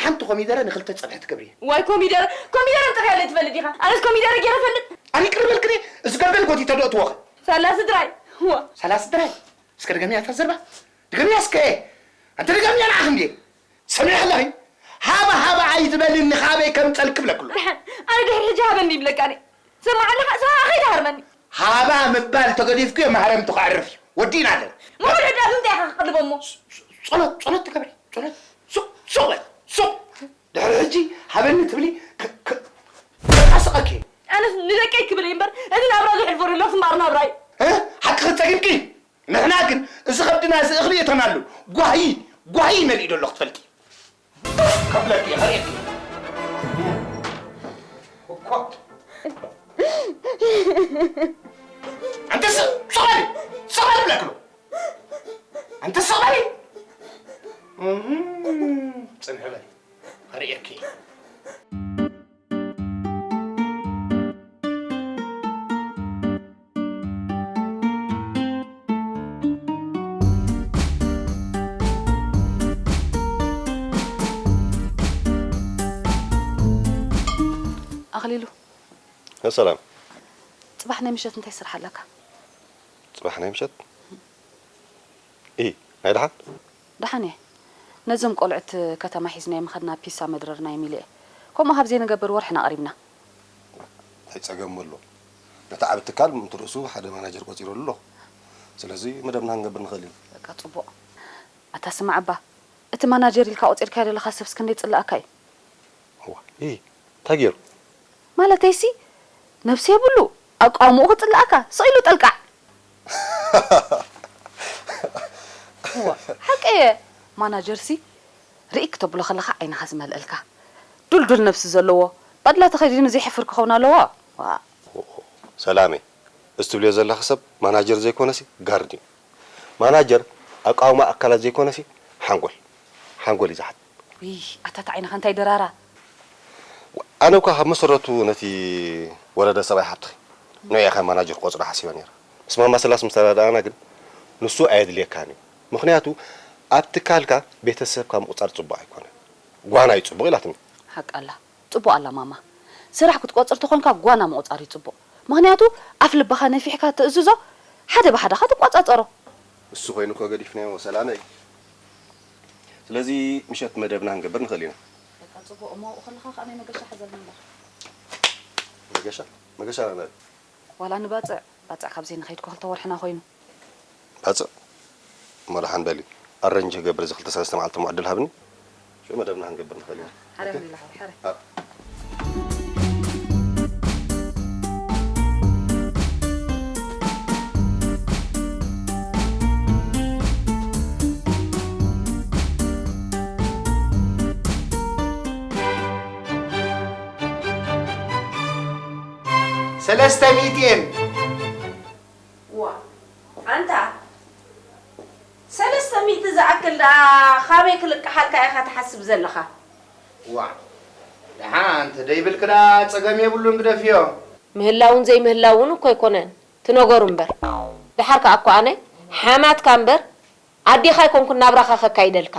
ሓንቲ ኮሚደረ ንኽልተ ጸብሒ ትገብርየ። ዋይ ኮሚደረ፣ ኮሚደረ ጥርያ ለይ ትፈልጥ ኢኻ። ኣነስ ኮሚደረ ገይረ ፈልጥ። ኣነ ቅርበልክኒ፣ እዚ ገልበል ጎቲተ ዶ እትወኸ? ሳላ ስድራይ። ዋ። ሳላ ስድራይ? እስከ ድገምያ እታ ዘርባ። ድገምያ እስከ። ኣንተ ድገምያ ንዓኽ እንዴ? ሰሚዕኺ ኣለኺ? ሃባ ሃባ ኣይትበልኒ፣ ካበይ ከምጸልኪ ብለክሎ። ኣነ ድሕሪ ሕጂ ሃበኒ ይብለካ ኣነ። ስማዕ ኣለኻ፣ ስማዕ ከይትሃርመኒ። ሃባ ምባል ተገዲፍኩዮ፣ ማህረምቱ ከዕርፍ እዩ። ወዲእና ኣለና። ምኹድ ዕዳ ብምንታይ ኢኻ ክቕልቦ እሞ? ጸሎት፣ ጸሎት ትገብሪ፣ ጸሎት። ሱቕ፣ ሱቕ በል፣ ሱቕ። ድሕሪ ሕጂ ሃበኒ ትብሊ፣ ክ-፣ ክ-፣ ከጣስቐኪ። ኣነስ ንደቀይ ክብል እየ እምበር፣ እዚ ናብራ ዘሕልፎ ዘሎ ስማር ናብራ እዩ። እ? ሓቂ ክትጸጊብኪ? ንሕና ግን እዚ ከብድና እዚ እኽሊ እተናሉ ጓሂ፣ ጓሂ መሊኡ ዘሎ ክትፈልጢ። ከብለኪ፣ ከርእየኪ። እኮ። ኣንተ ስ-፣ ስቕ በሊ፣ ስቕ በሊ ብለክሎ። ኣንተ ስቕ በሊ። እም፣ ጽንሒ በሊ። ከርእየኪ። ኣኽሊሉ። ሰላም። ጽባሕ ናይ ምሸት እንታይ ስራሕ ኣለካ? ጽባሕ ናይ ምሸት? ኢ፣ ናይ ደሓን? ደሓን እየ። ነዞም ቆልዑት ከተማ ሒዝናዮም ምኸድና ፒሳ መድረርና እዮም ኢለ እየ። ከምኡ ካብ ዘይንገብር ወርሕና ቀሪብና። እንታይ ጸገም ኣሎ? ነቲ ዓቢ ትካል ምእንቲ ርእሱ ሓደ ማናጀር ቆጺረሉ ኣለኹ። ስለዚ መደብና ክንገብር ንኽእል ኢና። በቃ ጽቡቕ። ኣታ ስማዕ እባ፣ እቲ ማናጀር ኢልካ ቆጺርካዮ ዘለኻ ሰብስ ክንደይ ጽላኣካ እዩ? እዋ፣ ኢ፣ እንታይ ገይሩ? ማለተይሲ፣ ነብሲ የብሉ፣ ኣቃውምኡ ክጽላኣካ፣ ስቕ ኢሉ ጠልቃዕ። እዋ፣ ሓቂ እየ። ማናጀርሲ፣ ርኢክ ክተብሎ ከለኻ ዓይንኻ ዝመልአልካ። ዱልዱል ነብሲ ዘለዎ፣ ባድላ ተኸዲኑ ዘይሕፍር ክኸውን ኣለዎ። ዋ። ሰላመይ፣ እዚ ትብልዮ ዘለኺ ሰብ ማናጀር ዘይኮነሲ ጋርድ እዩ። ማናጀር ኣቃውማ ኣካላት ዘይኮነሲ ሓንጎል፣ ሓንጎል እዩ ዝሓት። ውይ፣ ኣታ እታ ዓይንኻ እንታይ ደራራ። ኣነ እኳ ካብ መሰረቱ ነቲ ወረደ ሰብኣይ ሓብትኺ፣ ንዕኡ ኢኻ ማናጀር ክቆጽሮ ሓሲበ ነይረ። ምስ ማማ ስላስ ምስ ተረዳእና ግን ንሱ ኣየድልየካን እዩ። ምኽንያቱ ኣብ ትካልካ ቤተሰብካ ምቑጻር ጽቡቕ ኣይኮነን። ጓና እዩ ጽቡቕ ኢላትኒ። ሓቃ ኣላ። ጽቡቕ ኣላ ማማ። ስራሕ ክትቆጽር ተኾንካ ጓና ምቑጻር እዩ ጽቡቕ። ምኽንያቱ ኣፍ ልብኻ ነፊሕካ ትእዝዞ፣ ሓደ ብሓደኻ ትቋጻጸሮ። እሱ ኮይኑ እኮ ገዲፍናዮ ሰላመይ። ስለዚ ምሸት መደብና ክንገብር ንኽእል ኢና። በቃ ጽቡቕ እሞ ኣብኡ ከለኻ ከኣ ናይ መገሻ ሓዘልና እምበር። መገሻ? መገሻ ናበይ? ዋላ ንባጽዕ፣ ባጽዕ ካብ ዘይንኸይድ እኮ ክልተ ወርሕና ኮይኑ። ባጽዕ? እሞ ደሓን በሊ። ኣረንጅ ክገብር እዚ ክልተ ሰለስተ መዓልቲ እሞ ዕድል ሃብኒ። ሽዑ መደብና ክንገብር ንኽእል ኢና። ሓረ ኦኬ? በሊ ሓወይ፣ ሓረ። ኣብ። ሰለስተ ሚእቲ እየን። ዋ፣ ኣንታ ሰለስተ ሚእቲ ዝኣክል ደኣ ኻበይ ክልቅሓልካ ኢኻ ትሓስብ ዘለኻ? ዋ፣ ደሓን እንተ ደይብልኪ ደኣ ጸገም የብሉን ግደፍዮ። ምህላውን ዘይምህላውን እኮ ኣይኮነን፣ ትነገሩ እምበር። ደሓር ከኣ እኮ ኣነ ሓማትካ እምበር፣ ኣዴኻ ኣይኮንኩን ናብራኻ ከካይደልካ።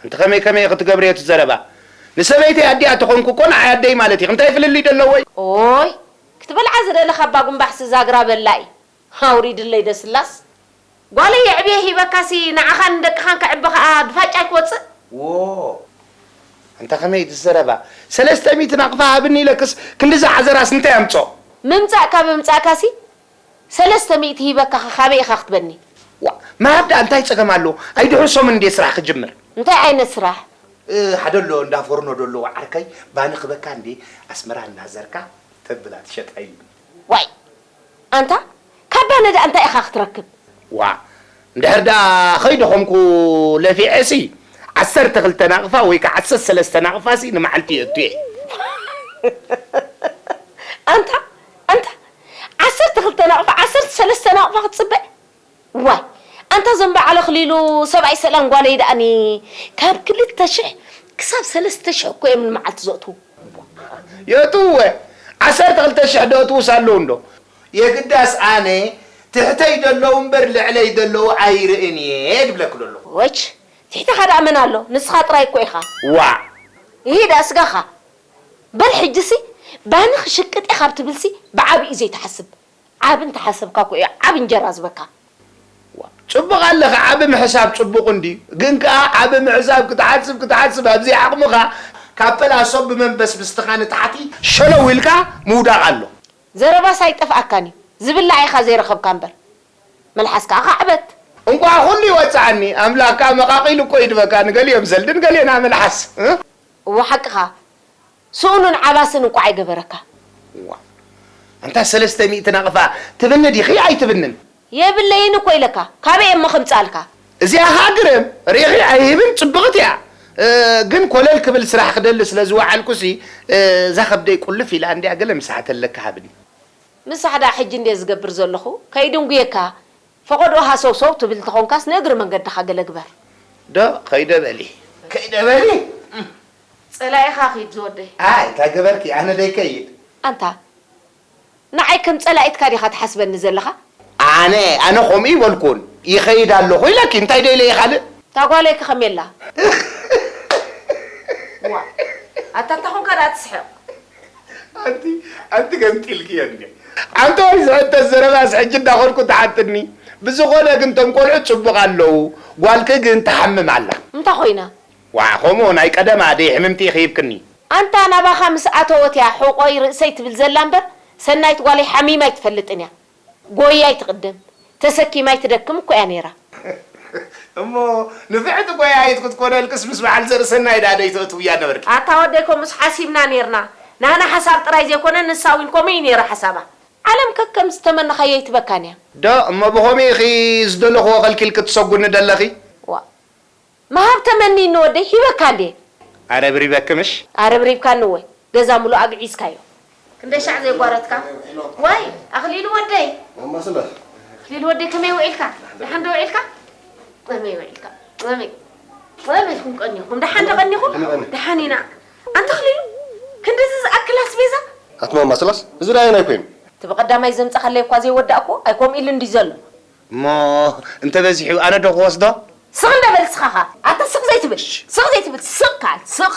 ኣንቲ ከመይ ከመይ ኢኺ ትገብርዮ እቲ ዘረባ? ንሰበይተይ ኣዲኣ ተኾንኩ እኮ ንዓይ ኣደይ ማለት ኢኺ። እንታይ ፍልልይ ደለዎ? ኦይ፣ ክትበልዓ ዝደለኻ እባ ጉምባሕሲ ዛግራ በላኢ። ኣውሪድለይ ደስላስ። ጓለይ የዕብየ ሂበካሲ ንዓኻን ንደቅኻን ከዕቢ ኸኣ ብፋጫይ ክወጽእ? ዎ፣ ኣንታ ከመይ እቲ ዘረባ? ሰለስተ ሚእቲ ናቕፋ ሃብኒ ኢለክስ ክንድዚ ዓዘራስ እንታይ ኣምጾ? ምምጻእካ ብምምጻእካሲ ሰለስተ ሚእቲ ሂበካ ኸ ካበይ ኢኻ ክትበኒ? ዋ፣ ምሃብ ደኣ እንታይ ጸገም ኣለዎ? ኣይድሕሶምን እንዴ ስራሕ ክጅምር? እንታይ ዓይነት ስራሕ? እ፣ ሓደ ኣሎ እንዳ ፎርኖ ዶ ኣለዎ ዓርከይ፣ ባኒ ክበካ እንዴ ኣስመራ እናዘርካ ተብላ ትሸጣ ኢሉ። ዋይ፣ ኣንታ ካብ ባኒ ደኣ እንታይ ኢኻ ክትረክብ? ዋ፣ እንድሕር ደኣ ኸይደ ኾንኩ ለፊዐሲ፣ ዓሰርተ ክልተ ናቕፋ ወይ ከዓ ዓሰርተ ሰለስተ ናቕፋሲ ንመዓልቲ የእቱ እየ። ኣንታ፣ ኣንታ፣ ዓሰርተ ክልተ ናቕፋ፣ ዓሰርተ ሰለስተ ናቕፋ ክትጽበ? ዋይ፣ ኣንታ እዞም በዓል ኣኽሊሉ ሰብኣይ ሰላም ጓለይ ደኣኒ ካብ ክልተ ሽሕ ክሳብ ሰለስተ ሽሕ እኮ እዮም ንመዓልቲ ዘእትዉ። የእትውወ፣ ዓሰርተ ክልተ ሽሕ ደእትውስ ኣለዉ እንዶ። የግዳስ ኣነ ትሕተይ ዘለዉ እምበር ልዕለይ ዘለዉ ኣይርእን እየ ድብለኪ ደለኹ። ወች፣ ትሕተኻ ደኣ መን ኣሎ? ንስኻ ጥራይ እኮ ኢኻ። ዋዕ፣ ይሂድ ኣስጋኻ። በል ሕጅሲ ባኒ ክሽቅጥ እየ ካብ ትብልሲ ብዓቢ እዩ ዘይትሓስብ። ዓቢ እንተሓሰብካ እኮ እዩ ዓቢ እንጀራ ዝበካ። ጽቡቕ ኣለኻ፣ ዓቢ ምሕሳብ ጽቡቕ እንድዩ። ግን ከኣ ዓቢ ምሕሳብ ክትሓስብ ክትሓስብ ኣብዚ ዓቕምኻ ካብ ፈላሶ ብመንፈስ ምስትኻ ንታሕቲ ሸለው ኢልካ ምውዳቕ ኣሎ። ዘረባስ ኣይጠፍኣካን እዩ፣ ዝብላዕ ኢኻ ዘይረኸብካ እምበር። መልሓስካ ኣኻዕበት። እንቋዕ ኩሉ ይወጽዓኒ፣ ኣምላኽ ከኣ መቓቒሉ እኮ ይድበካ፣ ንገሊኦም ዘልድን ገሊኦና መልሓስ። እ? እወ ሓቅኻ፣ ስኡኑን ዓባስን እንቋዕ ኣይገበረካ። ዋእ፣ ኣንታ ሰለስተ ሚእቲ ናቕፋ ትብኒ ዲኺ ኣይትብንን? የብለይን እኮ ኢለካ፣ ካበይ እየ እሞ ከምጽኣልካ? እዚኣ ኸኣ ግርም ርኢኺ ኣይህብን ጽብቕቲ እያ። እ፣ ግን ኮለል ክብል ስራሕ ክደሊ ስለ ዝወዓልኩሲ፣ እ፣ እዛ ከብደይ ቁልፍ ኢላ እንድያ ገለ ምሳሕ ተለካ ሃብኒ። ምሳሕ ደኣ ሕጂ እንድየ ዝገብር ዘለኹ፣ ከይድንጉየካ፣ ፈቐዶኡ ሃሰውሰው ትብል እንተኾንካስ ንእግሪ መንገድኻ ገለ ግበር። ዶ ከይደ በሊ። ከይደ በሊ። ጸላኢኻ ኺድ ዝወደይ። ኣይ እንታይ ገበርኪ ኣነ ደይከይድ። ኣንታ ንዓይ ከም ጸላኢትካ ዲኻ ትሓስበኒ ዘለኻ? ኣነ ኣነ ከምኡ ይበልኩን ይኸይድ ኣለኹ ኢለኪ እንታይ ደይለ ይኻልእ? እታ ጓለይ ከ ከመይ ኣላ? ዋእ ኣታ እንታይ ኾንካ ደኣ ትስሕቕ? ኣንቲ ኣንቲ ገምጢልክዮ እንዴ ኣንተ ወይ ዝሕተት ዘረባስ ሕጂ እንዳኾንኩ ትሓትኒ ብዝኾነ ግን ቶም ቆልዑት ጽቡቕ ኣለዉ ጓልኪ ግን ትሓምም ኣላ እንታይ ኾይና ዋእ ከምኡ ናይ ቀደማ ደይ ሕምምቲ ኢኺ ሂብክኒ ኣንታ ናባኻ ምስ ኣተወት እያ ሕቖይ ርእሰይ ትብል ዘላ እምበር ሰናይት ጓለይ ሓሚማ ኣይትፈልጥን እያ ጎያይ ትቕድም ተሰኪማ ኣይትደክም እኮ እያ ነይራ። እሞ ንፍዕቲ ጎያይት ክትኮነልክስ ምስ በዓል ዘርእሰናይ ደኣ ደይተእትውያ ነበርኪ። ኣታ ወደይ ከምኡስ ሓሲብና ነይርና። ናህና ሓሳብ ጥራይ ዘይኮነ ንሳ እውን ከምኡ እዩ ነይሩ ሓሳባ። ዓለም ከከም ዝተመነኻዮ ኣይትበካን እያ። ዶ እሞ ብኸምኡ ኢኺ ዝደለኽዎ ከልኪልኪ ትሰጉኒ ደለኺ? ዋእ ምሃብ ተመንይኒ ወደይ ሂበካ እንድየ። ኣረብሪበኪ ምሽ? ኣረብሪብካኒ እወ ገዛ ምሉእ ኣግዒዝካዮ። ክንደይ ሻዕ ዘየጓረትካ ዋይ ኣኽሊሉ ወደይ። ማማ ስለ ኣኽሊሉ ወደይ ከመይ ውዒልካ? ደሓን ዶ ውዒልካ? ከመይ ውዒልካ? ከመይ ከመይ ኢኹም ቀኒኹም? ደሓን ዶ ቀኒኹም? ደሓን ኢና። ኣንታ ኣኽሊሉ ክንድዚ ዝኣክል ኣስቤዛ? ኣቲ ማማ ስላስ እዚ ደኣ ኣየናይ ኮይኑ? እቲ ብቐዳማይ ዘምጻኻለይ እኳ ዘይወዳእኩዎ ኣይ ከምኡ ኢሉ እንድዩ ዘሎ። እሞ እንተበዚሑ ኣነ ዶ ክወስዶ? ስቕ እንደ በል እስኻ ኸኣ ኣታ ስቕ ዘይትብል ስቕ ዘይትብል ስቕ ከኣል ስቕ።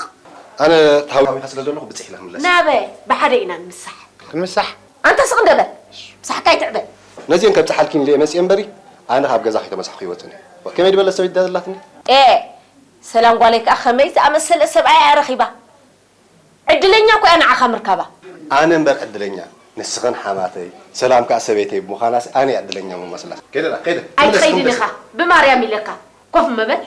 ኣነ ተሃዊኻ ስለ ዘለኹ ብጺሕ ኢለ ክምለስ። ናበይ? ብሓደ ኢና ንምሳሕ። ክንምሳሕ? ኣንታ ስቕ እንደ በል ምሳሕካ ኣይትዕበ። ነዚኤን ከብጽሓልኪ ኢለ እየ መጺኤ እምበሪ ኣነ ካብ ገዛ ከይተመሳሕኩ ኣይወጽእን እየ። ከመይ ዝበለት ሰበይቲ ድያ ዘላትኒ? ኤእ ሰላም ጓለይ ከኣ ከመይ ዝኣመሰለ ሰብኣይ እያ ረኺባ። ዕድለኛ እኮ እያ ንዓኻ ምርካባ። ኣነ እምበር ዕድለኛ ንስኽን ሓማተይ ሰላም ከኣ ሰበይተይ ብምዃናስ ኣነ እየ ዕድለኛ መማስላ። ከይደ ከይደ ኣይትኸይድን ኢኻ ብማርያም ኢለካ ኮፍ እሞ በል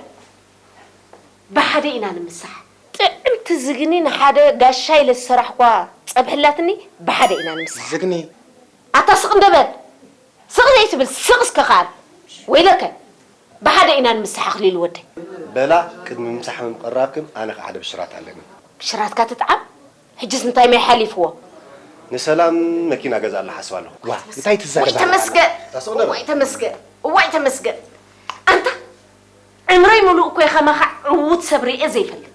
ብሓደ ኢና ንምሳሕ። ጥዕምቲ ዝግኒ ንሓደ ጋሻ ኢለ ዝሰራሕኳ ጸብሒ ኣላትኒ ብሓደ ኢና ንምሳሕ። ዝግኒ ኣታ ስቕ እንዶ በል። ስቕ ዘይትብል ስቕ እስከ ከኣል ወይለከ ብሓደ ኢና ንምሳሕ ኣኽሊሉ ወደይ። በላ ቅድሚ ምሳሕ ምቕራብክን ኣነ ከኣ ሓደ ብሽራት ኣለኒ። ብሽራትካ ትጥዓም ሕጅስ እንታይ ማይ ሓሊፍዎ። ንሰላም መኪና ገዝኣላ ሓስብ ኣለኹ። ዋእ እንታይ ትዛረባ ኣለኻ? ተመስገን እዋይ ተመስገን እዋይ ተመስገን ኣንታ ዕምረይ ሙሉእ እኮ እየ ከማኻ ዕዉት ሰብ ሪኤ ዘይፈልጥ።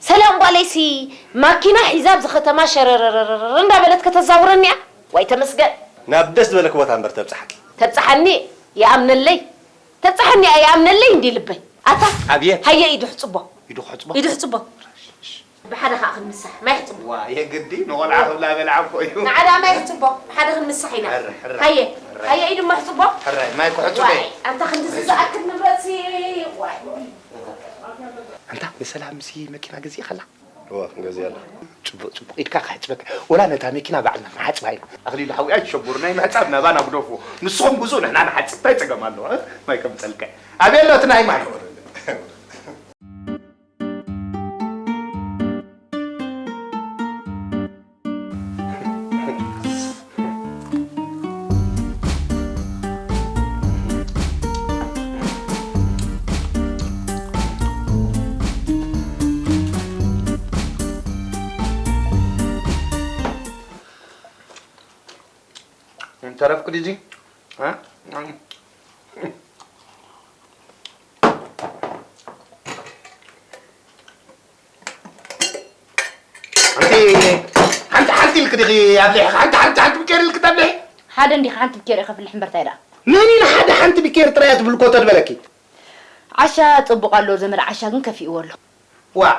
ሰላም ጓለይሲ ማኪና ሒዛ ኣብዚ ከተማ ሸረረረረረ እንዳበለት ከተዛውረኒ እያ። ዋይ ተመስገን። ናብ ደስ ዝበለኪ ቦታ እምበር ተብፅሓኪ። ተብፅሓኒ ይኣምነለይ ተብፅሓኒ እያ ይኣምነለይ እንዲ ልበይ። ኣታ ኣብየት። ሃየ ኢዱ ሕፅቦ። ኢዱ ክሕፅቦ? ኢዱ ሕፅቦ። ብሓደ ከዓ ክንምሳሕ ማይ ሕፅቦ። ዋ የግዲ ንቆልዓ ክብላ በልዓ እኮ እዩ። ንዓ ደኣ ማይ ሕፅቦ ብሓደ ክንምሳሕ ኢና። ሕረ ሕረ። ሃየ ሕረ። ሃየ ኢዱ እሞ ሕፅቦ። ሕረ ማይ ክሕፅቦ። ዋይ ኣንታ ክንድዚ ዝኣክል ንብረትሲ ዋይ። ኣንታ ንሰላም ሲ መኪና ገዚእኻላ? እወ ገዚኣላ። ጽቡቕ ጽቡቕ ኢድካ ክሕጽበካ ወላ ነታ መኪና ባዕልና ንሓጽባ ኢና። ኣኽሊሉ ሓወይ ኣይትሸብሩ ናይ ምሕጻብ ናባና ግደፍዎ። ንስኹም ግዝኡ ንሕና ንሓጽብ ታይ ጸገም ኣለዎ? ማይ ከምጸልካ። ኣበይ ኣሎ እቲ ናይ ማይ? ተረፍኩ ዲጂ ሓንቲ ሓንቲ ኢልክ ዲኺ ኣብሊሕኻ ሓንቲ ሓንቲ ሓንቲ ብኬር ኢልክ ተብልሒ ሓደ እንዲኻ ሓንቲ ብኬር እየ ከፍልሕ እምበር ታይ ደኣ መን ኢሉ ሓደ ሓንቲ ብኬር ጥራይ እያ ትብል እኮ ተድበለኪ ዓሻ ጽቡቕ ኣሎ ዘመድ ዓሻ ግን ከፊእዎ ኣሎ ዋእ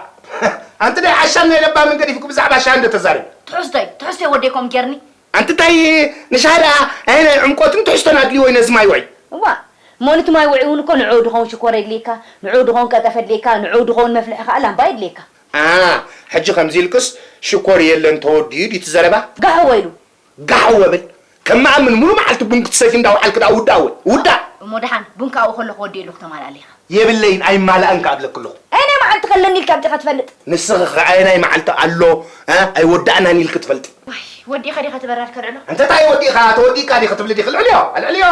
ኣንቲ ናይ ዓሻን ናይ ለባምን ገዲፍኩ ብዛዕባ ሻሂ እንደ ተዛረቢ። ትሕዝቶይ፣ ትሕዝቶይ ወደይ ኮም ጌርኒ። ኣንቲ ታይ ንሻሂ ደኣ ኣየናይ ዕምቆትን ትሕዝቶን ኣድልዎ እዩ ነዚ ማይ ውዒ? እዋ፣ እሞ ነቲ ማይ ውዒ እውን እኮ ንዕኡ ድኸውን ሽኮር የድልየካ፣ ንዕኡ ድኸውን ቀጠፍ የድልየካ፣ ንዕኡ ድኸውን መፍልሒ ከኣ ላምባ የድልየካ። ኣ፣ ሕጂ ከምዚ ኢልክስ ሽኮር የለን ተወዲኡ ድዩ እቲ ዘረባ? ጋሕ ወይሉ። ጋሕ ወብል። ከም መኣምን ሙሉ መዓልቲ ቡን ክትሰቲ እንዳውዓልክ ደኣ ውዳእ ወይ ውዳእ። እሞ ደሓን ቡን ካብኡ ከለኹ ወዲኡ ኣለኹ ተማልኣለይ ኢኻ። የብለይን ኣይማላእን ከኣ እብለኪ ኣለኹ። ኣየናይ መዓልቲ ከለኒ ኢልካ ኣምጺኻ ትፈልጥ? ንስኺ ኸ ኣየናይ መዓልቲ ኣሎ፣ እ፣ ኣይወዳእናን ኢልኪ ትፈልጢ? ዋይ፣ ወዲእኻ ዲኻ እቲ በራድ ከልዕሎ? እንተ እንታይ ወዲእኻ፣ ተወዲእካ ዲኺ ትብሊ ዲኺ? ልዕልዮ፣ ኣልዕልዮ፣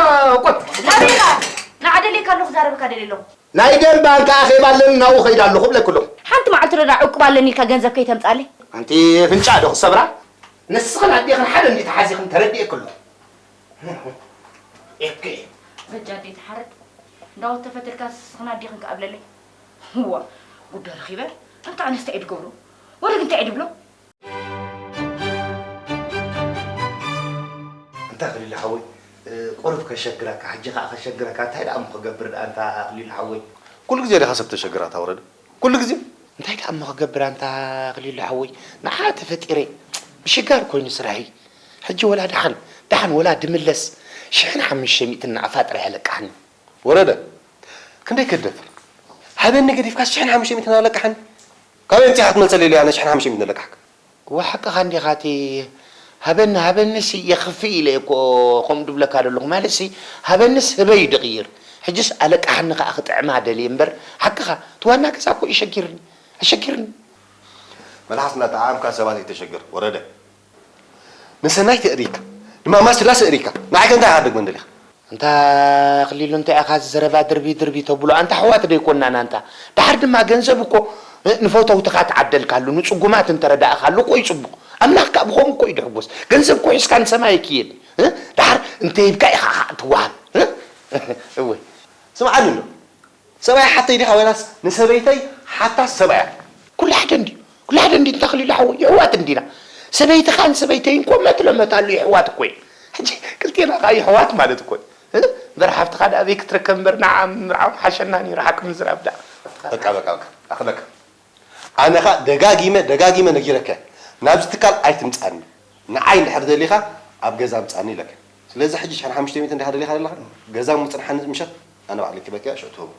ቁጥ። ኣበይ ኢኻ? ንዓ ደልየካ ኣለኹ፣ ክዛረበካ ደልየ ኣለኹ። ናይ ደም ባንክ ኣኼባ ኣለኒ፣ ናብኡ ኸይደ ኣለኹ እብለኪ ኣለኹ። ሓንቲ መዓልቲ ዶ ደኣ ዕቁብ ኣለኒ ኢልካ ገንዘብ ከይተምጻለይ? ኣንቲ ፍንጫ ዶ ክሰብራ? ንስኽን ኣዴኽን ሓደ እንዲ ተሓዚኽን ተረዲኤኪ ኣለኹ። ኤክ። በጃ ኣደይ ትሓርድ። እንዳወት ተፈትልካ ንስኽን ኣዴኽን ክኣብለለይ። እዋ፣ ጉዳ ረኺበ። እንታ ኣነስ እንታይ እየ ድገብሮ? ወደግ እንታይ እየ ድብሎ? እንታይ ክሊሉ ሓወይ፣ እ፣ ቁሩብ ከሸግረካ፣ ሕጂ ኸኣ ከሸግረካ፣ እንታይ ደኣ እሞ ክገብር ደኣ እንታ ክሊሉ ሓወይ? ኩሉ ግዜ ዲኻ ሰብ ተሸግር ኣታ ወረደ? ኩሉ ግዜ? እንታይ ደኣ እሞ ክገብር ኣንታ ክሊሉ ሓወይ፣ ንዓ ተፈጢረ፣ ምሽጋር ኮይኑ ስራሐይ። ሕጂ ወላ ደሓን፣ ደሓን ወላ ድምለስ፣ ሽሕን ሓሙሽተ ሚእትን ናቕፋ ጥራይ ኣለቃሕኒ። ወረደ፣ ክንደይ ክትደፍር? ሃበኒ ገዲፍካስ ሽሕን ሓሙሽተ ሚእትን ኣለቃሕኒ? ካበይ ኣምጺኻ ክትመልሰለይ ኢለ ኣነ ሽሕን ሓሙሽተ ሚእትን ኣለቃሕካ? እወ ሓቅኻ እንዲኻ፣ እቲ ሃበኒ፣ ሃበኒሲ የኽፍእ ኢለ እኮ ከምኡ ድብለካ ዘለኹ። ማለትሲ፣ ሃበኒስ ህበይ እዩ ድቕይር። ሕጅስ ኣለቃሕኒ ከኣ ክጥዕማ ደልየ እምበር፣ ሓቅኻ፣ እቲ ዋና ገዛ እኮ እዩ ሸጊርኒ። ኣሸጊርኒ። መልሓስ እናጠዓምካ ሰባት ኣይተሸግር፣ ወረደ። ንሰናይት የእርይካ፣ ንማማ ስላሰ የእርይካ፣ ንዓይ ከ እንታይ ኢኻ ክትደግመኒ ደሊኻ? ኣንታ ኣኽሊሉ፣ እንታይ ኢኻ እዚ ዘረባ ድርቢ ድርቢ ተብሎ? ኣንታ ኣሕዋት ዶ ኣይኮናን ኣንታ? ደሓር ድማ ገንዘብ እኮ፣ እ፣ ንፈተውትኻ ትዓደልካሉ፣ ንጽጉማት እንተረዳእኻሉ እኮ እዩ ጽቡቕ። ኣምላኽ ከኣ ብኸምኡ እኮ እዩ ድሕጎስ። ገንዘብ እኮ ሒዝካ ንሰማይ ኣይክየድን። እ? ደሓር እንተ ሂብካ ኢኻ ኸኣ ትወሃብ። እ? እወ። ስምዓኒ እንዶ። ሰብኣይ ሓተይ ዲኻ ወይናስ ንሰበይተይ ሓታስ ሰብኣያ? ኩሉ ሓደ እንድዩ። ኩሉ ሓደ እንድዩ፣ ኣንታ ኣኽሊሉ ሓወይ፣ የሕዋት እንዲና። ሰበይትኻን ሰበይተይን እኮ መትሎ መታሉ የሕዋት እኮ እየን። ሕጂ ክልቴና ኸኣ የሕዋት ማለት እኮ እዩ። እ? እምበር ሓፍትኻ ደኣ ኣበይ ክትርከብ እምበር፣ ንዓ ምርዓው ሓሸና ነይሩ፣ ሓቂ ምዝራብ ደኣ። በቃ፣ በቃ፣ በቃ። ኣኽለካ። ኣነ ኸኣ ደጋጊመ፣ ደጋጊመ ነጊረካ። ናብዚ ትካል ኣይትምጻኒ። ንዓይ እንድሕር ደሊኻ ኣብ ገዛ ምጻኒ ኢለካ። ስለዚ ሕጂ ሽሕን ሓሙሽተ ሚእትን እንዲኻ ደሊኻ ዘለኻ? ገዛ ምጽንሓኒ ምሸት ኣነ ባዕለይ ክበክያ ሽዑ ትህቦ።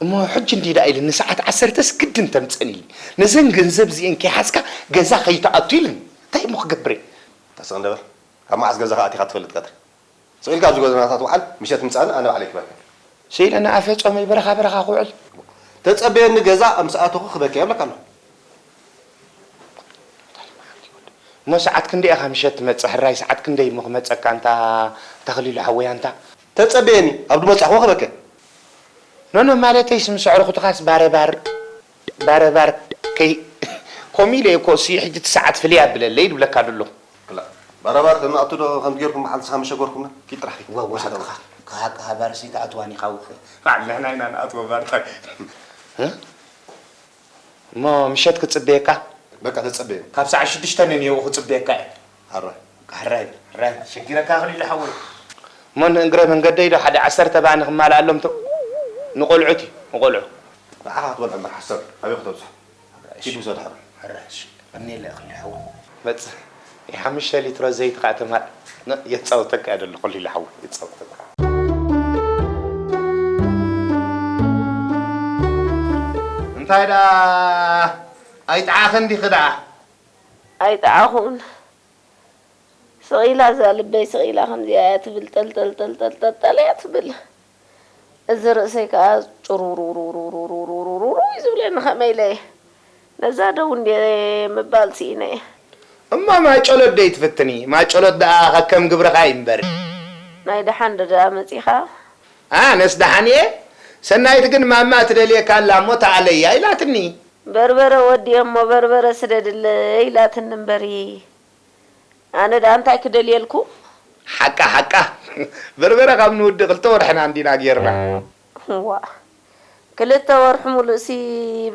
እሞ ሕጂ እንዲ ደኣ ኢልኒ፣ ሰዓት ዓሰርተስ ግድን ተምጽእኒ ኢልኒ። ነዘን ገንዘብ እዚኤን ከይሓዝካ ገዛ ከይትኣቱ ኢልኒ። እንታይ እሞ ክገብር እየ? ተስቕ እንደ በል። ካብ መዓስ ገዛኻ ኣቲኻ ትፈልጥ ቀትሪ? ስቕ ኢልካ ኣብዚ ጎደናታት ውዓል፣ ምሸት ምጻኒ ኣነ ባዕለይ ክበክያ። ስኢለ ንኣፈ ጾመይ በረኻ በረኻ ክውዕል። ተጸበየኒ ገዛ ምስ ኣተኹ ክበክያ ይብለካ ኣለኹ። እሞ ሰዓት ክንደይ ኢኻ ምሸት ትመጽእ? ሕራይ ሰዓት ክንደይ እሞ ክመጸካ ኣንታ ተኽሊሉ ሓወይ ኣንታ? ተጸበየኒ፣ ኣብ ድመጻኹ ክበክያ። ኖ፣ ኖ፣ ማለተይስ ምስ ኣዕሩኽትኻስ ባረባር፣ ባረባር ከይ-፣ ከምኡ ኢለ እኮ እሲ ሕጂ እቲ ሰዓት ፍልይ ኣብለለይ ድብለካ ደለኹ። ክላ፣ ባረባር ተናእቱ ዶ ከምዚ ጌርኩም መዓልቲ ሰሓ መሸገርኩምና? ኪድ ጥራሕ ኪድ። ዋ፣ ዋ፣ ሓቅኻ፣ ሓቅኻ ባርሲ ተኣትዋኒ ካብ ውኽእ። ባዕልና ኢና ንኣትዎ ባርታ። እ? እሞ ምሸት ክጽበየካ? በቃ ተጸበየ። ካብ ሰዓት ሽዱሽተ ንንየው ክጽበየካ እየ። ሕራይ። ሕራይ፣ ሕራይ፣ ሸጊረካ ኣኽሊሉ ሓወይ። እሞ ንእግረ መንገደይ ዶ ሓደ ዓሰርተ ባኒ ክማልኣሎም ተ-፣ ንቖልዑት እዩ፣ ንቖልዑ። ንዓኻ ክትበልዖ እምበር ሓሰር ኣበይ ክተብጽሖ? ኪድ ውሰድ ሕራይ። ሕራይ፣ እሺ። ቀንየለ ኣኽሊሉ ሓወይ። መጽ-፣ ናይ ሓሙሽተ ሊትሮ ዘይት ኸኣ ተማል-፣ ነ-፣ የጻውተካ እየ ደለኹ ኣኽሊሉ ሓወይ፣ የጻውተካ። እንታይ ደኣ ኣይጠዓኽን ዲኺ ደኣ? ኣይጠዓኹን። ስቕ ኢላ እዛ ልበይ ስቕ ኢላ ከምዚኣ እያ ትብል፣ ጠልጠል፣ ጠልጠል፣ ጠልጠል እያ ትብል። እዚ ርእሰይ ከኣ ጭሩሩሩሩሩሩሩሩሩ እዩ ዝብለኒ፣ ከመይ ኢለ እየ? ነዛ ደው እንድየ ምባል ስኢነ እየ። እሞ ማጨሎት ደይ ትፍትኒ? ማጨሎት ደኣ ከከም ግብርኻ እዩ እምበር። ናይ ደሓን ዶ ደኣ መጺኻ? ኣነስ ደሓን እየ። ሰናይት ግን ማማ ትደልየካ ኣላ እሞ ተኣለያ ኢላትኒ። በርበረ ወድየ እሞ በርበረ ስደድለይ ኢላትኒ እምበሪ። ኣነ ደኣ እንታይ ክደልየልኩም? ሓቃ፣ ሓቃ። በርበረ ካብ ንውዲ ክልተ ወርሕና እንዲና ጌርና። ዋእ፣ ክልተ ወርሒ ሙሉእሲ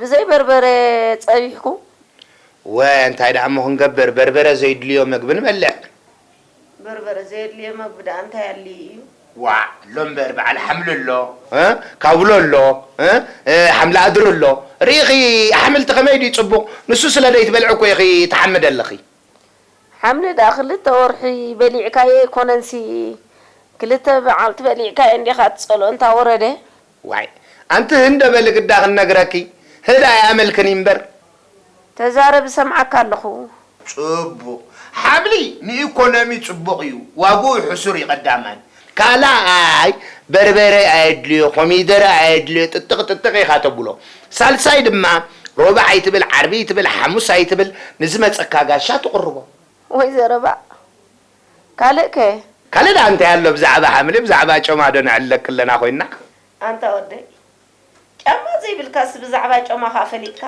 ብዘይ በርበረ ጸቢሕኩም? ወ፣ እንታይ ደኣ እሞ ክንገብር፣ በርበረ ዘይድልዮ መግቢ ንበልዕ። በርበረ ዘየድልዮ መግቢ ደኣ እንታይ ኣልዩ እዩ? ዋዕ ኣሎ እምበር በዓል ሓምሊ ኣሎ፣ እ? ካውሎ ኣሎ፣ እ? እ፣ ሓምሊ ኣድሪ ኣሎ። ርኢኺ ኣሕምልቲ ከመይ ድዩ ጽቡቕ? ንሱ ስለ ዘይትበልዒ እኮ ኢኺ ትሓምዲ ኣለኺ። ሓምሊ ደኣ ክልተ ወርሒ በሊዕካዮ ኣይኮነንሲ፣ ክልተ መዓልቲ በሊዕካዮ እንዲኻ ትጸልኦ እንታ ወረደ። ዋይ፣ ኣንቲ ህንደ በሊ ግዳ ክነግረኪ፣ ህዳ ኣይኣመልክን እምበር። ተዛረብ እሰምዓካ ኣለኹ። ጽቡቕ። ሓምሊ ንኢኮኖሚ ጽቡቕ እዩ፣ ዋግኡ ሕሱር እዩ ቀዳማይ። ካልኣይ በርበረ ኣየድልዮ፣ ኮሚደረ ኣየድልዮ፣ ጥጥቕ ጥጥቕ ኢኻ ተብሎ። ሳልሳይ ድማ ሮብዕ ኣይትብል፣ ዓርቢ ኣይትብል፣ ሓሙስ ኣይትብል፣ ንዝመጸካ ጋሻ ትቕርቦ። ወይ ዘረባ። ካልእ ከ? ካልእ ደኣ እንታይ ኣሎ ብዛዕባ ሓምሊ፣ ብዛዕባ ጮማ ዶ ነዕልለኪ ኣለና ኮይንና? ኣንታ ወደይ፣ ጫማ ዘይብልካስ ብዛዕባ ጮማ ኸኣ ፈሊጥካ?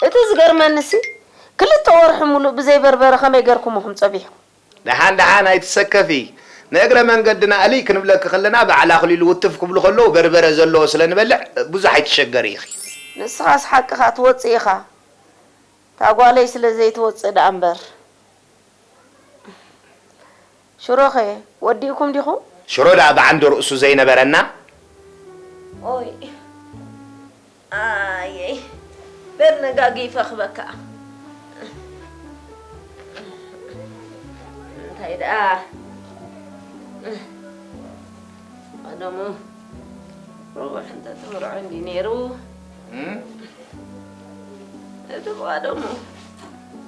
እቲ ዝገርመኒሲ፣ ክልተ ወርሒ ሙሉእ ብዘይ በርበረ ከመይ ገርኩምኹም ጸቢሕኩም? ደሓን ደሓን ኣይትሰከፊ። ንእግረ መንገድና እልይ ክንብለኪ ከለና፣ በዓል ኣኽሊሉ ውትፍ ክብሉ ከለዉ በርበረ ዘለዎ ስለ ንበልዕ ብዙሕ ኣይትሸገሪ ኢኺ። ንስኻስ ሓቅኻ ትወጽእ ኢኻ። እታ ጓለይ ስለ ዘይትወጽእ ደኣ እምበር። ሽሮኸ ወዲእኩም ዲኹም? ሽሮ ደኣ ብዓንዲ ርእሱ ዘይነበረና። ኦይ። ኣየይ። በል ነጋጊፈ ክበካ። እንታይ ደኣ? ቀደሙ ርቡሕ እንተ ትምርዖ እንዲ ነይሩ። እም? እቲ ብቐደሙ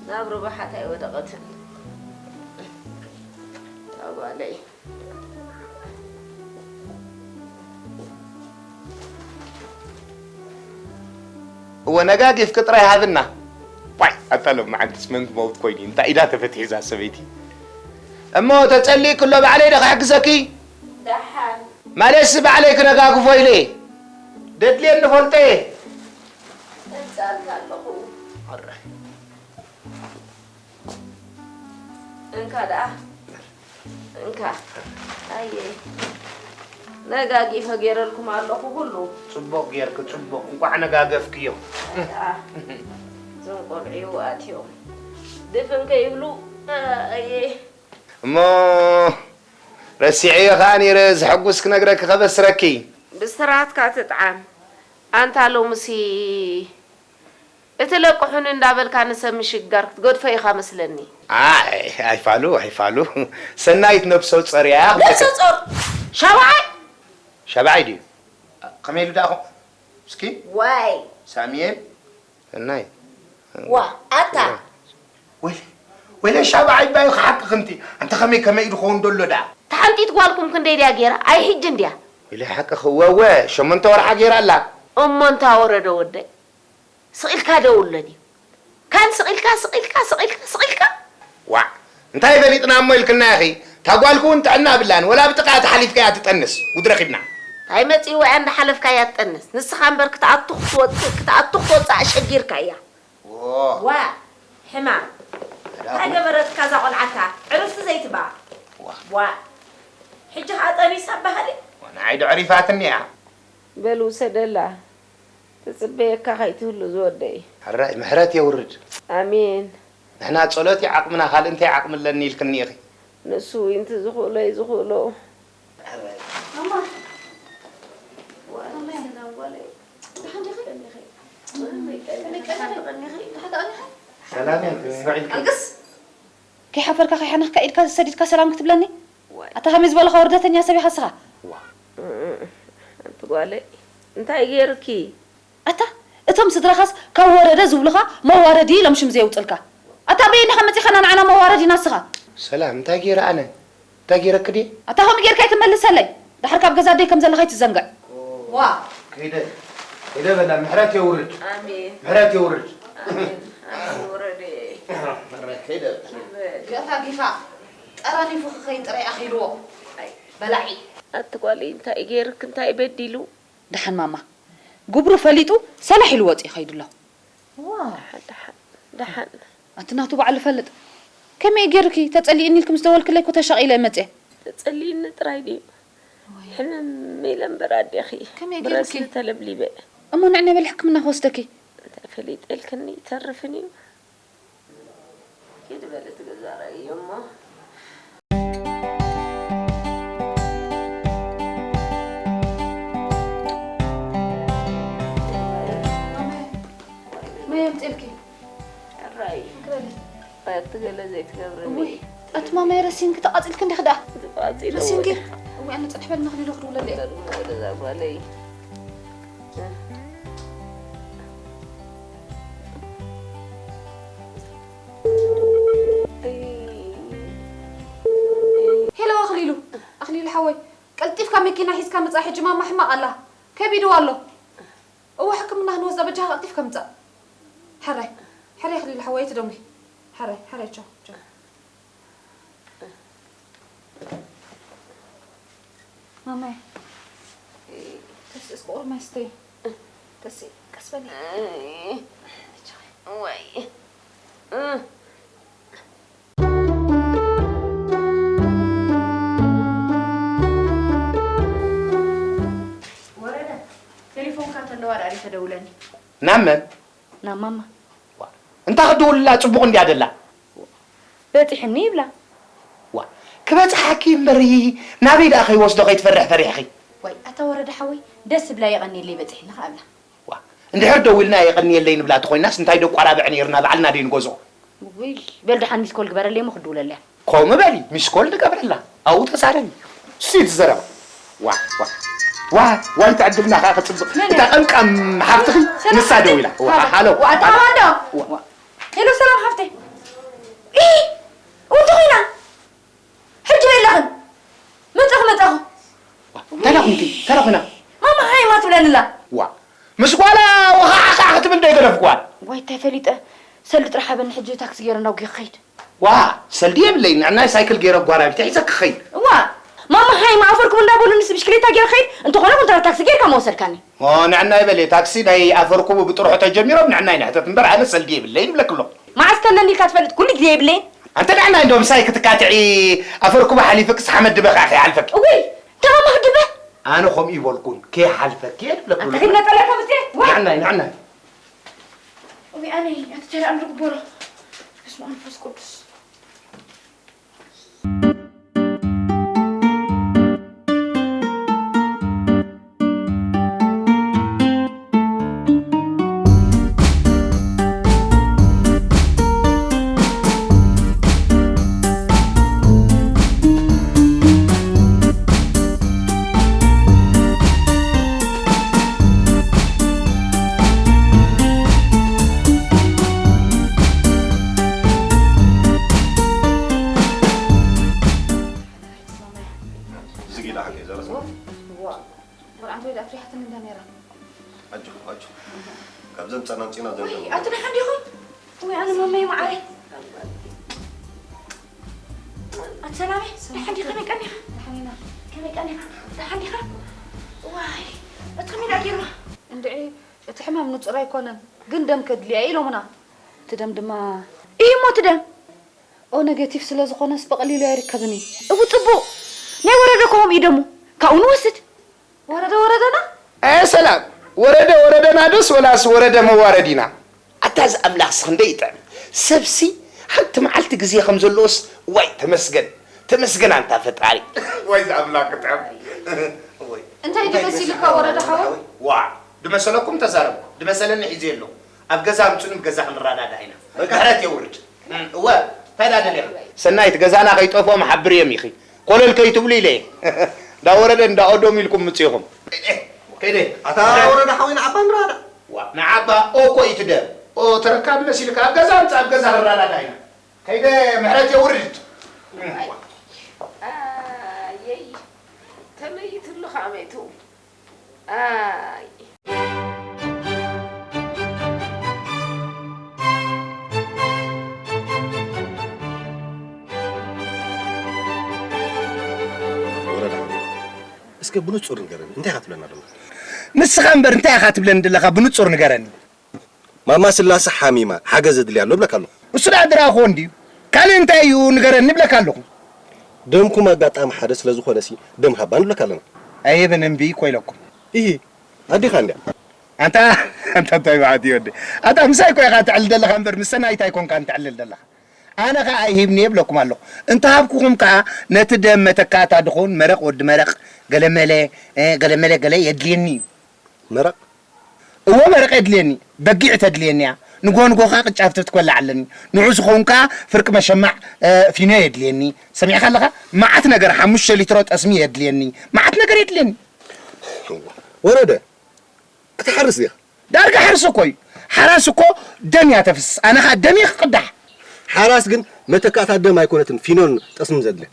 ናብ ርቡሓት ኣይወደቐትን። እታ ጓለይ። እወ፣ ነጋጊፍኪ ጥራይ ሃብና። ዋይ፣ ኣታ ሎማዓንትስ መን ክመውት ኮይኑ እዩ? እንታይ ኢዳ ተፈትሒ እዛ ሰበይቲ? እሞ ተጸሊእኪ ኣሎ፣ ባዕለይ ዶ ክሕግዘኪ? ደሓን። ማለትሲ ባዕለይ ክነጋግፎ ኢለ እየ። ደድልየኒ ፈልጦ እየ። እጻልካ ኣለኹ። ኣረ። እንካ ደኣ፣ እንካ። ኣየ። ነጋጊፈ ገይረልኩም ኣለኹ ኩሉ። ጽቡቕ ጌርኪ፣ ጽቡቕ። እንቋዕ ነጋገፍክዮ። ደኣ፣ እዞም ቆልዑ ይዋኣት እዮም። ድፍን ከይብሉ፣ ኣየ። እሞ ረሲዐዮ ኸኣ ነይረ፣ ዘሐጉስ ክነግረኪ ከበስረኪ። ብስራትካ ትጥዓም። ኣንታ ሎምሲ እቲ ለቅሑኒ እንዳበልካ ንሰብ ምሽግጋር ክትገድፎ ኢኻ መስለኒ። ኣይ፣ ኣይፋሉ፣ ኣይፋሉ። ሰናይት ነብሰ ጾር እያ። ነብሰ ጾር? ሻብዓይ? ሻብዓይ ድዩ? ከመይ ኢሉ ደኣ ኾ-፣ እስኪ? ዋይ። ሳሙኤል? ሰናይት? ዋ፣ ኣታ። ወይለ፣ ወይለ ሻብዓይ ባዩ ክሓቂ ክንቲ። ኣንተ ከመይ፣ ከመይ ኢሉ ኸውን ደሎ ደኣ? ተሓንጢጥ ጓልኩም ክንደይ ድያ ገይራ? ኣይ፣ ሕጂ እንድያ። ወይለ ሓቂ ክወወ፣ ሸሞንተ ወርሓ ገይራ ኣላ። እሞ እንታ ወረደ ወደይ? ስቕ ኢልካ ደውለኒ። ካን ስቕ ኢልካ፣ ስቕ ኢልካ፣ ስቕ ኢልካ፣ ስቕ ኢልካ። ዋዕ፣ እንታይ ፈሊጥና እሞ ኢልክና ኢኺ? እታ ጓልኪ እውን ጥዕና ብላን፣ ወላ ብጥቓ ተሓሊፍካያ ትጠንስ፣ ጉድ ረኺብና። እንታይ መጺእዋ እያ እንዳሓለፍካያ ትጠንስ? ንስኻ እምበር ክትኣቱ ክትወጽእ፣ ክትኣቱ ክትወጽእ ኣሸጊርካያ። ዎ። ዋ፣ ሕማም። እንታይ ገበረትካ እዛ ቆልዓታ? ዕርፍቲ ዘይትባ። ዋ። ዋ። ሕጂ ኸኣ ጠኒሳ በሃሊ? ንዓይ ዶ ዕሪፋትኒ እያ? በል ውሰደላ። ትጽበየካ ከይትህሉ ዝወደይ። ሕራይ ምሕረት የውርድ። ኣሜን። ንሕና ጸሎት እዩ ዓቕምና፣ ካልእ እንታይ ዓቕሚ ኣለኒ ኢልክኒ ኢኺ? ንሱ እዩ፣ እንቲ ዝኽእሎ እዩ ዝኽእሎ። ማማ። ዋ፣ ሰላም ጓለይ። ደሓን ዲኺ? ከመይ ቀኒኺ? ደሓን ተቐኒኺ? ደሓን ተቐኒኺ? ሰላም እየ፣ ከመይ ውዒልኪ? ኣልቅስ። ከይሓፈርካ ከይሓነኽካ ኢድካ ሰዲድካ ሰላም ክትብለኒ? ዋይ። ኣታ ከመይ ዝበልኻ ወርደተኛ ሰብ ኢኻ እስኻ? ዋ። ኣንቲ ጓለይ፣ እንታይ ገይርኪ? ኣታ እቶም ስድራኻስ ካብ ወረደ ዝብሉኻ መዋረዲ ኢሎም ሽም ዘየውፅልካ። ኣታ በየኒኻ መፂኻና ንዓና መዋረዲና እስኻ? ሰላም፣ እንታይ ገይረ ኣነ? እንታይ ገይረኪ ድየ? ኣታ ከምኡ ጌርካ ኣይትመልሰለይ። ደሓር ካብ ገዛ ኣደይ ከም ዘለኻ ኣይትዘንግዕ። ዋ። ከይደ፣ ከይደ በላ፣ ምሕረት የውርድ። ኣሜን። ምሕረት የውርድ። ኣሜን። ኣሜን፣ ወረደ። ምሕረት፣ ከይደ። ተጋጊኻ፣ ጠራኒፉ ክኸይድ ጥራይ ኣኺልዎ። ኣይ። በላዒ። ኣቲ ጓለይ፣ እንታይ ገይርክ፣ እንታይ በዲሉ? ደሓን ማማ፣ ግብሩ ፈሊጡ ሰላሕ ኢሉ ወፂኡ ይኸይድ ኣሎ። ዋ። ደሓን፣ ደሓን፣ ደሓን። ኣቲ ናቱ ባዕሉ ፈልጥ። ከመይ ገይርኪ ተጸሊእኒ ኢልኪ ምስ ደወልክለይ እኮ ተሻቒለ እየ መጽየ። ተጸሊእኒ ጥራይ ድዩ? ወይ። ሕምም ኢለ እምበር ኣዴኺ። ከመይ ብረስኒ ገይርኪ? ተለብሊበ። እሞ ንዕኒ በል ሕክምና ክወስደኪ። እንታይ ፈሊጠ ኢልክኒ ይተርፍን እዩ። ኪድ በል እቲ ገዛ ርኣዮ እሞ። ከምፅእልኪ። ሕራይ። ግበሪ። ኣቲ ገለ ዘይትገብርኒ። እውይ፣ ኣቲ ማማይ ረሲንኪ ተቓፂልኪ እንዲኺ ደኣ። ተቓፂለ ረሲንኪ? እውይ። እውይ፣ ኣነ ፅንሕ በልና ክሊሎ ክድውለለይ። ክደውል እዛ ጓለይ። ሄሎ ኣኽሊሉ፣ ኣኽሊሉ ሓወይ፣ ቀልጢፍካ መኪና ሒዝካ ምጻእ፣ ሕጂ ማማ ሕማቕ ኣላ፣ ከቢድዋ ኣሎ። እወ፣ ሕክምና ክንወስዳ በጃኻ ቀልጢፍካ ምጻእ። ሕራይ፣ ሕራይ ኣኽሊሉ ሓወይ፣ ኣይትደውሊ። ሕራይ፣ ሕራይ፣ ቻው፣ ቻው። ማማይ፣ ተስእ እስኪ ቁሩብ ማይ ስተይ። ተስእ፣ ቀስ በሊ። ወይ። ወረደ፣ ቴሌፎንካ ተለዋ ደኣ ተደውለኒ። ናብ መን? ናብ ማማ። ዋ፣ እንታይ ክድውልላ ጽቡቕ እንድያ ደላ? በጺሕኒ ይብላ። ዋ፣ ክበጽሓኪ እምበር ናበይ ደኣ ከይወስዶ ከይትፈርሒ ፈሪሕኺ? ዋይ፣ ኣታ ወረደ ሓወይ፣ ደስ ዝብላ የቐንየለይ በጺሕኒ ከኣ እብላ። ዋ፣ እንድሕር ደዊልና የቐንየለይ ንብላ ተኾይናስ እንታይ ደቋራብዕ ነይርና ባዕልና ደይ ንገዝኦ? ውይ፣ በል ደሓን ሚስኮል ግበረለይ እሞ ክድውለለያ። ከምኡ በሊ፣ ሚስኮል ንገብረላ። ኣብኡ ተዛረቢ። እስቲ እቲ ዘረባ። ዋ፣ ዋ፣ ዋ፣ ዋይ ትዕድልና ከኣ ክጽብቕ። መን እታ እያ? ቀምቃም ሓፍትኺ ሰላም ንሳ ሓፍተይ። ደዊላ። ዋ፣ ሃሎ። ሃሎ። ዋ፣ ኣታ ሃሎ። ዋ። ሄሎ፣ ሰላም ሓፍተይ። ኢ፣ እንታይ ኮይና? ሕጂ በይ ኣለኽን። መጻኹ፣ መጻኹ። ዋ፣ እንታይ ደኣ ኾንኪ? እንታይ ደኣ ኮይና? ማማ ሃይማ ትብለኒ ኣላ። ዋ፣ ምስ ጓላ ወኻዕኻዕ ክትብል ዶ ኣይገደፍክዋን? ዋይ፣ እንታይ ፈሊጠ? ሰልዲ ጥራሕ ሃበኒ፣ ሕጂ ታክሲ ገይረ እንዳጉየ ክኸይድ። ዋ፣ ሰልዲ የብለይ፣ ንዕናይ ሳይክል ገይረ ጓራቢተይ ሒዘ ክኸይድ። እዋ፣ ማማ ሃይማ ኣፈርኩም እንዳበሉንስ ብሽክሌታ ገይረ ክኸይድ፣ እንተኾነ ኩንትራት ታክሲ ገይርካ ምወሰድካኒ። ኦ፣ ንዕናይ በለ፣ ታክሲ ናይ ኣፈርኩቡ ብጥርሑ ተጀሚሮም ንዕናይ ንሕተት እምበር፣ ኣነ ሰልዲ የብለይን ይብለኪ ኣለኹ። መዓስ ከለኒ ኢልካ ትፈልጥ? ኩሉ ግዜ የብለይን። ኣንተ ንዕናይ እንዶ ምሳይ ክትካትዒ ኣፈርኩቡ ሓሊፍክስ ሓመድ ድበ ከኣ ከይሓልፈኪ። እውይ፣ እንታይ ማማ ክድበ? ኣነ ከምኡ ይበልኩን፣ ከይሓልፈኪ እየ ዝብለኪ ኣንተ ኣለኹ። ኺድ ነጠለካ ብዜ? ዋይ! ንዕናይ፣ ንዕናይ። እውይ፣ ኣነ፣ ኣቲ ተራ ኣምልክ ቦሮ። በስመ ኣብ መንፈስ ቅዱስ። ዝጊዳ ሓቂ ዘረሰ። ዋ፣ ዋ። ወርዓንተ ወይ ደኣ ፍሪሓትኒ እንዳ ነይራ። ኣጆ፣ ኣጆ። ካብ ዘምጻና ኣምጺና ወይ፣ ዘምጻና። ኣቲ ደሓን ዲኹም? ወይ፣ ኣነ መመይ መዓረይ። ኣቲ ሰላመይ፣ ደሓን ዲኻ? ከመይ ቀኒኻ? ደሓን ኢና። ከመይ ቀኒኻ? ደሓን ዲኻ? ዋይ፣ እቲ ከመይ ደኣ ገይርዋ? እንድዒ፣ እቲ ሕማም ንጹር ኣይኮነን፣ ግን ደም ከድልያ እዩ ኢሎምና። እቲ ደም ድማ፣ እዩ እሞ እቲ ደም። ኦ ኔጌቲቭ ስለ ዝኾነስ ብቐሊሉ ኣይርከብን እዩ። እው ጽቡቕ። ናይ ወረደ ከምኡ እዩ ደሙ። ካብኡ ንወስድ። ወረደ ወረደና? ኣየ ሰላም፣ ወረደ ወረደና ዶስ ወላስ ወረደ መዋረዲና? ኣታ እዚ ኣምላኽስ ክንደይ ይጥዕም። ሰብሲ ሓንቲ መዓልቲ ግዜ ከም ዘለዎስ ዋይ ተመስገን፣ ተመስገን ኣንታ ፈጣሪ። ዋይ እዚ ኣምላኽ ክጥዕም። ወይ። እንታይ ድመሲልካ ወረደ ሓወይ? ዋ፣ ድመሰለኩም ተዛረብኩ፣ ድመሰለኒ ሒዘ ኣለኹ። ኣብ ገዛ ኣምጹኒ፣ ብገዛ ክንረዳዳእ ኢና። በቃ። ምሕረት የውርድ። እወ፣ እንታይ ደኣ ደሊኻ? ሰናይት፣ ገዛና ከይጠፍኦም ሓብርዮም ኢኺ። ኮለል ከይትብሉ ኢለ እየ። እንዳ ወረደ እንዳ ኦዶም ኢልኩም ምጽኢኹም። ከይደ። ኣታ ወረደ ሓወይ ንዓባ ንራዳ። ዋ፣ ንዓባ ኦ እኮ እዩ እቲ ደም። ኦ፣ ተረካቢ መሲልካ ኣብ ገዛ ኣምጽእ፣ ኣብ ገዛ ክንረዳዳ ኢና። ከይደ ምሕረት የውርድ። ኣየይ፣ ተመይትሉ ከኣ መይቱ። ኣይ። ወረዳ፣ እስከ ብንጹር ንገረኒ፣ እንታይ ኢኻ ትብለና ደለኻ? ንስኻ እምበር እንታይ ኢኻ ትብለኒ ደለኻ? ብንጹር ንገረኒ። ማማ ስላሰ ሓሚማ፣ ሓገዝ የድልያ ኣሎ እብለካ ኣለኹ። እሱ ደኣ ዝረኣኹዎ እንድዩ። ካልእ እንታይ እዩ ንገረኒ እብለካ ኣለኹ። ደምኩም ኣጋጣሚ ሓደ ስለ ዝኾነሲ፣ ደም ሃባ ንብለካ ኣለና። ኣይህብን እምቢ እኮ ኢለኩም። ኢሂ፣ ኣዴኻ እንድያ። ኣንታ፣ ኣንታ እንታይ መዓት እዩ ወዲ። ኣታ ምሳይ እኮ ኢኻ ትዕልል ዘለኻ እምበር፣ ምስ ሰናይት ኣይኮንካን ትዕልል ዘለኻ። ኣነ ኸኣ ኣይሂብን እየ እብለኩም ኣለኹ። እንተሃብኩኹም ከኣ፣ ነቲ ደም መተካእታ ድኸውን መረቕ ወዲ መረቕ፣ ገለመለ፣ እ፣ ገለመለ ገለ የድልየኒ እዩ። መረቕ? እወ፣ መረቕ የድልየኒ። በጊዕ ተድልየኒ እያ። ንጎ ንጎ ከኣ ቅጫ ፍትፍት ክበልዕ ኣለኒ። ንዑ ዝኸውን ከኣ ፍርቂ መሸማዕ፣ እ፣ ፊኖ የድልየኒ። ሰሚዕካ ኣለኻ? መዓት ነገር፣ ሓሙሽተ ሊትሮ ጠስሚ የድልየኒ። መዓት ነገር የድልየኒ። ወረደ፣ ክትሓርስ ዲኻ? ዳርጋ ሓርስ እኮ እዩ። ሓራስ እኮ ደም እያ ተፍስስ። ኣነ ኸኣ ደም እየ ክቕዳሕ። ሓራስ ግን መተካእታ ደም ኣይኮነትን፣ ፊኖን ጠስምን ዘድልያ።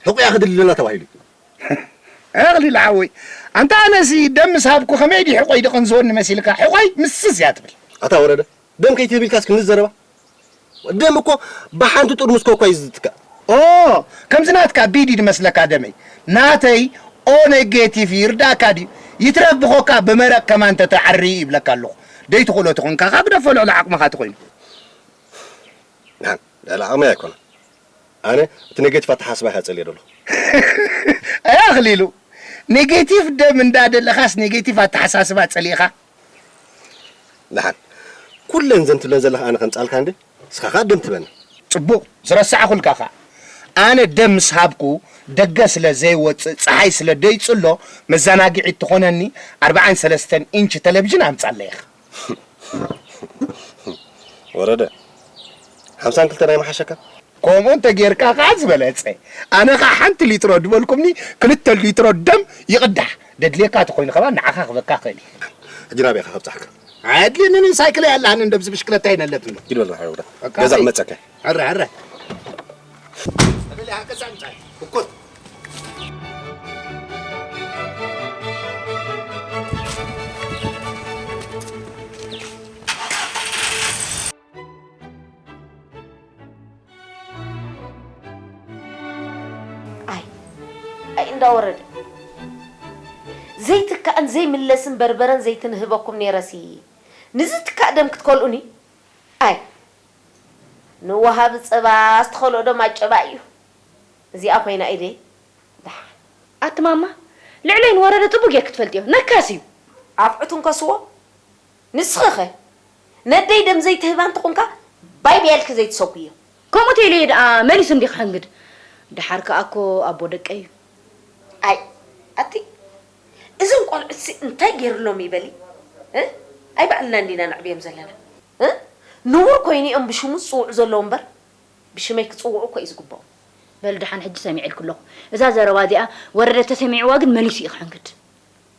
ሕቑያ ክድሊ ደላ ተባሂሉ እዩ። ኣኽሊሉ ሓወይ፣ ኣንታ ኣነሲ ደም ምስ ሃብኩ ከመይ ድዩ ሕቖይ ድቕን ዝወኒ መሲልካ? ሕቖይ ምስስ እያ ትብል። ኣታ ወረደ፣ ደም ከይትህብ ኢልካስ ክንዲ ዘረባ? ደም እኮ ብሓንቲ ጥርሙዝ ኮካ እዩ ዝትካእ። ኦ፣ ከምዚ ናትካ ቢዲ ድመስለካ ደመይ። ናተይ ኦ ኔጌቲቭ ይርዳእካ ድዩ? ይትረፍ ብኾካ ብመረቕ ከማን ተተዓሪ ይብለካ ኣለኹ። ደይትኽእሎ ተኾንካ፣ ካብ ግደፎ ልዕሊ ዓቕምኻ ተኾይኑ። ንሓን፣ ልዕሊ ዓቕመይ ኣይኮነን። ኣነ እቲ ኔጌቲቭ ኣተሓሳስባ እየ ጸልየ ዘለኹ። ኣይ ኣኽሊሉ፣ ኔጌቲቭ ደም እንዳደለኻስ ኔጌቲቭ ኣተሓሳስባ ጸሊእኻ? ደሓን፣ ኩለን ዘን ትብለን ዘለኻ ኣነ ከምጻልካ እንዴ? እስኻ ኸኣ ደም ትበኒ። ጽቡቕ፣ ዝረሳዕኹልካ ኸኣ። ኣነ ደም ምስ ሃብኩ ደገ ስለ ዘይወጽእ፣ ጸሓይ ስለ ደይጽሎ፣ መዘናግዒት ትኾነኒ ኣርብዓን ሰለስተን ኢንች ተለቪዥን ኣምጻለይ ኢኻ። ወረደ፣ ሓምሳን ክልተን ኣይመሓሸካ? ከምኡ እንተ ጌርካ ኸዓ ዝበለጸ። ኣነ ኸዓ ሓንቲ ሊትሮ ድበልኩምኒ፣ ክልተ ሊትሮ ደም ይቕዳሕ። ደድልየካ ተኾይኑ ኸዓ ንዓኻ ክበካ እኽእል እየ። ሕጂ ናበይ ኢኻ ከብጽሓካ? ኣየድልየንን፣ ሳይክለይ ኣላሃንን፣ ደብዚ ብሽክለታይ ነለትኒ። ኪድ በል፣ ሓወዳ። በቃ፣ ገዛ ኣይ። ክመጸካ። ሕረ፣ ሕረ። እበል፣ ሃከዛ ምጻእ። እኮ። ኣይ፣ ኣይ፣ እንዳወረደ ዘይትካእን ዘይምለስን በርበረን ዘይትን ህበኩም ነይረሲ፣ ንዝትካእ ደም ክትከልኡኒ? ኣይ፣ ንወሃቢ ጸባ ዝተኸልኦ ደም ኣጨባ እዩ። እዚኣ ኮይና ኢደይ። ደሓን። ኣቲ ማማ፣ ልዕለይ ንወረደ ጽቡቅ ጌርኪ ትፈልጥዮ። ነካስ እዩ። ኣፍዑት እንከስዎ። ንስኺ ኸ? ነደይ ደም ዘይትህባ እንተኾንካ፣ ባይ ብያልኪ ዘይትሰጉዮ። ከምኡ ተይለየ ደኣ መሊሱ እንዲ ክሕንግድ። ደሓር ከኣ እኮ ኣቦ ደቀይ እዩ። ኣይ፣ ኣቲ፣ እዞም ቆልዑትሲ እንታይ ገይርሎም ይበሊ? እ? ኣይ ባዕልና እንዲና ነዕብዮም ዘለና። እ? ንቡር ኮይኑ እዮም ብሽሙ ዝጽውዑ ዘለዉ እምበር፣ ብሽመይ ክጽውዑ እኮ እዩ ዝግብኦም። በል ደሓን ሕጂ ሰሚዐልኪ ኣለኹ። እዛ ዘረባ እዚኣ ወረደ ተሰሚዕዋ ግን መሊሱ እዩ ክሕንግድ።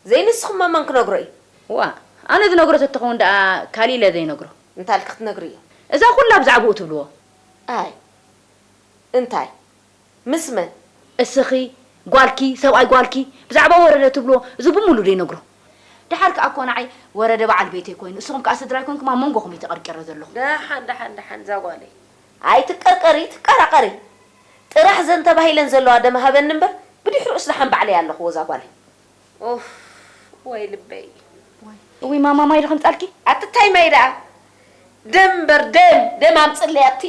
ዘይንስኹም መን ክነግሮ እዩ? ዋ፣ ኣነ ዝነግሮ ተትኸውን ደኣ ካሊእ ኢለ ዘይነግሮ። እንታይ ኢልኪ ክትነግርዮ? እዛ ኩላ ብዛዕባኡ ትብልዎ። ኣይ፣ እንታይ? ምስ መን? እስኺ፣ ጓልኪ፣ ሰብኣይ ጓልኪ፣ ብዛዕባ ወረደ ትብልዎ፣ እዚ ብምሉ ዘይነግሮ። ደሓር ከኣ እኮ ንዓይ ወረደ በዓል ቤተይ ኮይኑ፣ እስኹም ከኣ ስድራይ ኮንኩም ኣብ መንጎኹም እዩ ተቐርቂረ ዘለኹ። ደሓን፣ ደሓን፣ ደሓን፣ እዛ ጓለይ። ኣይትቀርቀሪ፣ ትቀራቐሪ። ጥራሕ ዘን ተባሂለን ዘለዋ ደም ሃበኒ እምበር፣ ብድሕሪኡስ ደሓን ባዕለይ ኣለኹ፣ እዛ ጓለይ። ኡፍ፣ ወይ ልበይ። እውይ ማማ፣ ማይ ዶ ከምጻልኪ? ኣቲ ታይ ማይ ደኣ? ደም እምበር ደም፣ ደም ኣምጽለይ ኣቲ።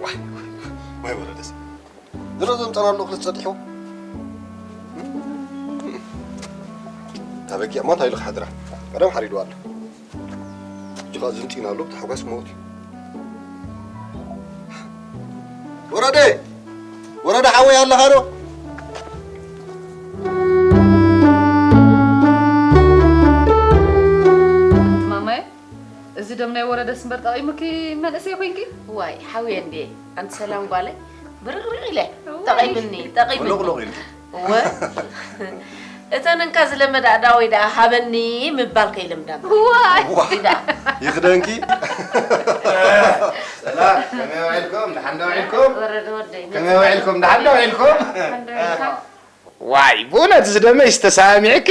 ዋይ፣ ዋይ፣ ወረደስ። ዝሮ ዘምጠና ኣሎ ክልተ ጸዲሕዎ። ኣበጊዕ ማ እንታይ ኢሉ ክሓድራ? ቀደም ሓሪድዋ ኣሎ። ሕጂ ኸኣ ዝንጢና ኣሎ፣ ብታሕጓስ ክመውት እዩ። ወረደ! ወረደ ሓወይ ኣለኻ ዶ? ማማየ፣ እዚ ደም ናይ ወረደስ እምበር ጠቒሙኪ መንእሰይ ኮይንኪ? ዋይ፣ ሓውየ እንድየ። ኣንቲ ሰላም ጓለይ፣ ብርቕሪቕ ኢለ። እዋይ። ጠቒምኒ፣ ጠቒምኒ። ቁልቑሉቕ ኢልኪ። እወ። እተን እንካ ዝለመዳ ኣእዳወይ ደኣ ሃበኒ ምባል ከይልምዳ። እዋይ። እዋ። ኢዳ። ይኽደንኪ። ሰላም፣ ከመይ ውዒልኩም? ደሓን ዶ ውዒልኩም? ወረደ ወደይ፣ ከመይ ውዒልኩም? ደሓን ዶ ውዒልኩም? ደሓን ዶ ውዒልካ? ዋይ፣ ብእውነት እዚ ደመይስ ተሰማሚዕኪ?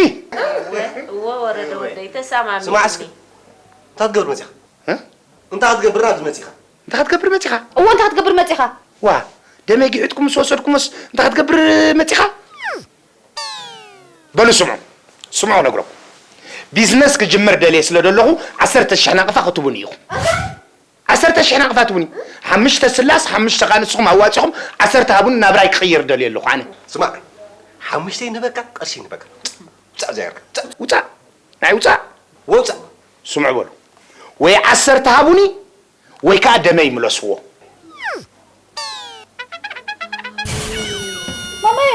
እወ፣ እወ፣ ወረደ ወደይ፣ ተሰማሚዕኒ። ስማዕ እስኪ፣ እንታይ ክትገብር መጺኻ? እ? እንታይ ክትገብር ናብዚ መጺኻ? እንታይ ክትገብር መጺኻ? እወ፣ እንታይ ክትገብር መጺኻ? ዋ፣ ደመይ ጊሒጥኩም ምስ ወሰድኩሞስ እንታይ ክትገብር መጺኻ? በሉ ስምዑ፣ ስምዑ ነግረኩም። ቢዝነስ ክጅምር ደልየ ስለ ደለኹ ዓሰርተ ሽሕ ናቕፋ ክትቡኒ ኢኹም። ዓሰርተ ሽሕ ናቕፋ ትቡኒ። ሓሙሽተ ስላስ፣ ሓሙሽተ ከኣ ንስኹም ኣዋጺኹም ዓሰርተ ሃቡኒ፣ ናብራይ ክቕይር ደልየ ኣለኹ ኣነ። ስማዕ፣ ሓሙሽተ ይንበካ፣ ቅርሺ ይንበካ። ውጻእ ዘየርካ፣ ውጻእ። ውጻእ፣ ናይ ውጻእ። ወውጻእ። ስምዑ በሉ። ወይ ዓሰርተ ሃቡኒ ወይ ከዓ ደመይ ምለስዎ። ማማየ!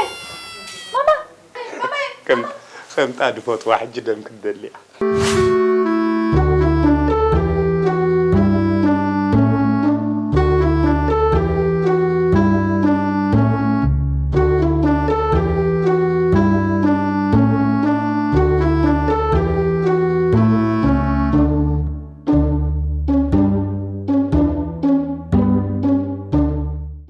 ማማ! ማማየ! ከም ከም ጣድ ፈትዋ ሕጂ ደም ክትደልያ።